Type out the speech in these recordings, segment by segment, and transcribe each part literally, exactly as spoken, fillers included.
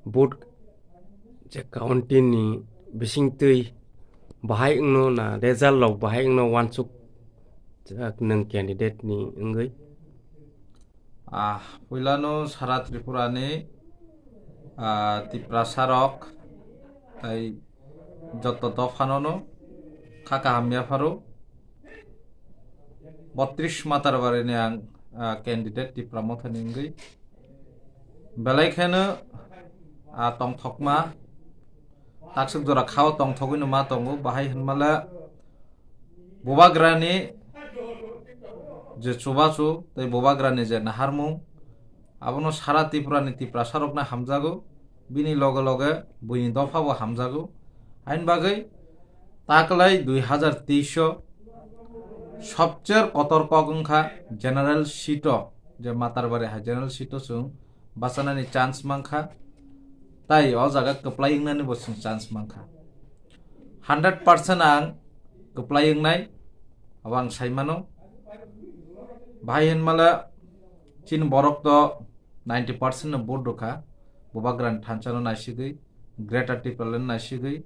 Vote je counting ni bisingtwi bahai wngno na result rok bahai wngno wansuk jak nwng candidate ni wngwi? Ah, puilano sara Tripura ni, ah, Tiprasa rok tai joto dophano no kha kaham yapharo. Botris Matarbari ni ang, ah, candidate Tipra Motha ni wngwi. Belai kheno, ah, tongthokma, taksuk jora khao tongthogwi no ma tongo, bahai hinmale Bubagrani je chubachu tei Bubagrani je naharmung, abono sara Tripura ni Tiprasa rokno hamjago, bini loge loge buini dopha bo hamjago. Hain bagwi taklai dui hazar teis o sobcher kotor kok wngkha general seat o, je Matarbari hai general seat o chwng bachanani chance mankha, tai o jaga kwplai wngnani bo chwng chance mankha. Hundred percent ang kwplai wngnai, abo ang sai mano. Bahai hinmale chini borok to ninety percent no vote rwkha, Bubagrani thansa no naisigwi, Greater Tipraland naisigwi.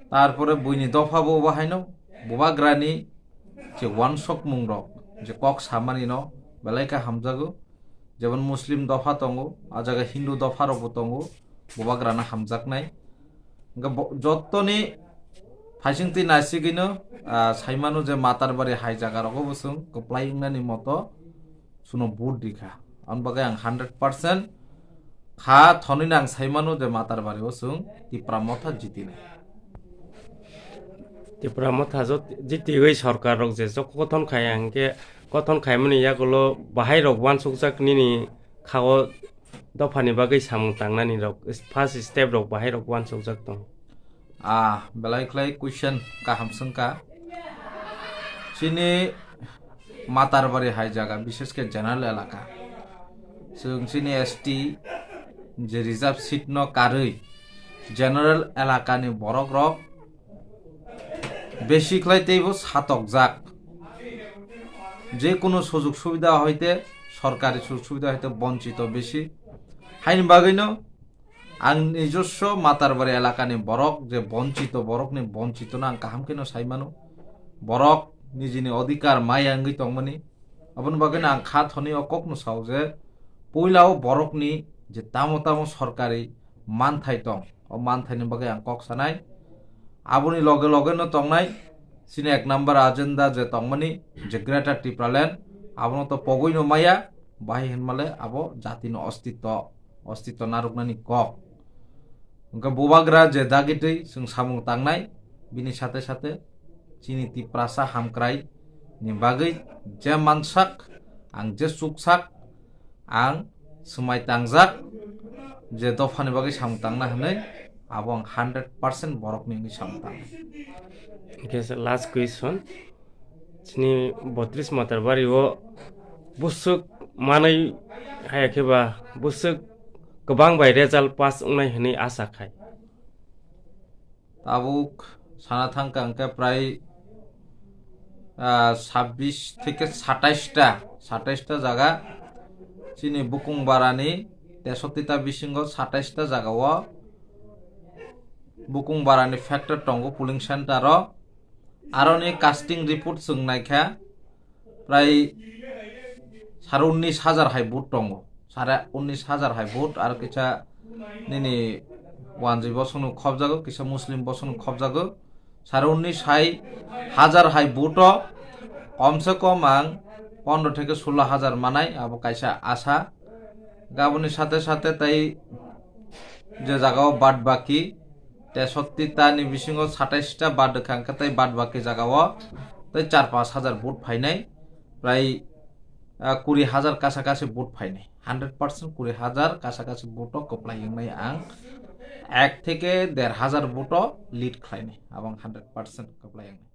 Tarpore buini dopha bo bahaino Bubagrani je wansokmung rok, je kok samani no belai khe hamjago. Jemon Muslim dopha tongo, a jaga Hindu dopha rok bo tongo, Bubagrano hamjaknai. Hwnkhe bo-, jottoni phaisingtwi naisigwino, ah, saimano je Matarbari hai jaga rogo bo chwng kwplai wngnani moto chwngno vote rikha. Aboni bagwi ang hundred percent kha thonwi ang saimano je Matarbari o chwng Tipra Motha jitinai. Tipra Motha jot-, jitiwi sorkar rok je jok kothon khai hwnkhe kothon khaimani yagulo bahai rok wansukjak nini kha o dophani bagwi samung tangnani rok first step rok bahai rok wansukjak tong. Ah, belai khlai question kaham swngkha. Chini Matarbari hai jaga, bishesh khe general elaka. Chwng chini S T je reserve seat no karwi general elaka ni borok rok besi khlai teibo satokjak. Je kunu sujug subida hoite, sorkari sujug subida hoite bonchito besi. Haini bagwino ang nijoswo Matarbari elakani borok je bonchito, borokni bonchitono ang kaham kheno sai mano. Borok nijini odhikar maya wngwi tongmani. Aboni bagwino ang kha thoni o kokno sao je puila o borokni je tamo tamo sorkari manthai tong, o manthaini bagwi ang kok sanai. Aboni loge loge no tongnai chini ek number agenda je tongmani je Greater Tipraland, abono to pogwi no maya, bahai hinmale abo jatino ostitto, ostitto narwknani kok. Hwnkhe Bubagra je dagitwi chwng samung tangnai, bini sate sate chini Tiprasa hamkrai ni bagwi je mansak, ang je chuksak, ang swmai tangjak je dophani bagwi samung tangna hwnwi, abo ang hundred percent borokni wngwi samung tangnai. Hwnkhe se last question, chini Botris Matarbari o bwswk manwi haya khe ba bwswk kwbang bai result pass wngnai hwnwi asa khai. Tabuk sana thangkha hwnkhe prai, ah, sabbish theke satais ta, satais ta jaga chini Bukung Barani tesotti ta bisingo satais ta jaga o Bukung Barani factor tongo polling center o. Aroni casting report chwng naikha, prai sare unnish hajar hai vote tongo. Sare unnish hajar hai vote, aro kisa nini wanjwi bosongno khobjago, kisa Muslim bosongno khobjago. Sare unnish hai hajar hai vote o komse kom ang pondro theke sulo hajar manai, abo kaisa asa. Gaboni sate sate tai je jaga o bad baki tesotti ta ni bisingo satais ta bad wngkha, hwnkhe tai bad baki jaga o tai char pash hajar vote phainai, prai, ah, kuri hajar kasa kasi vote phainai, hundred percent kuri hajar kasa kasi vote o kwplai wngnai ang, ek theke der hajar vote o lead khlainai, abo ang hundred percent kwplai wngnai.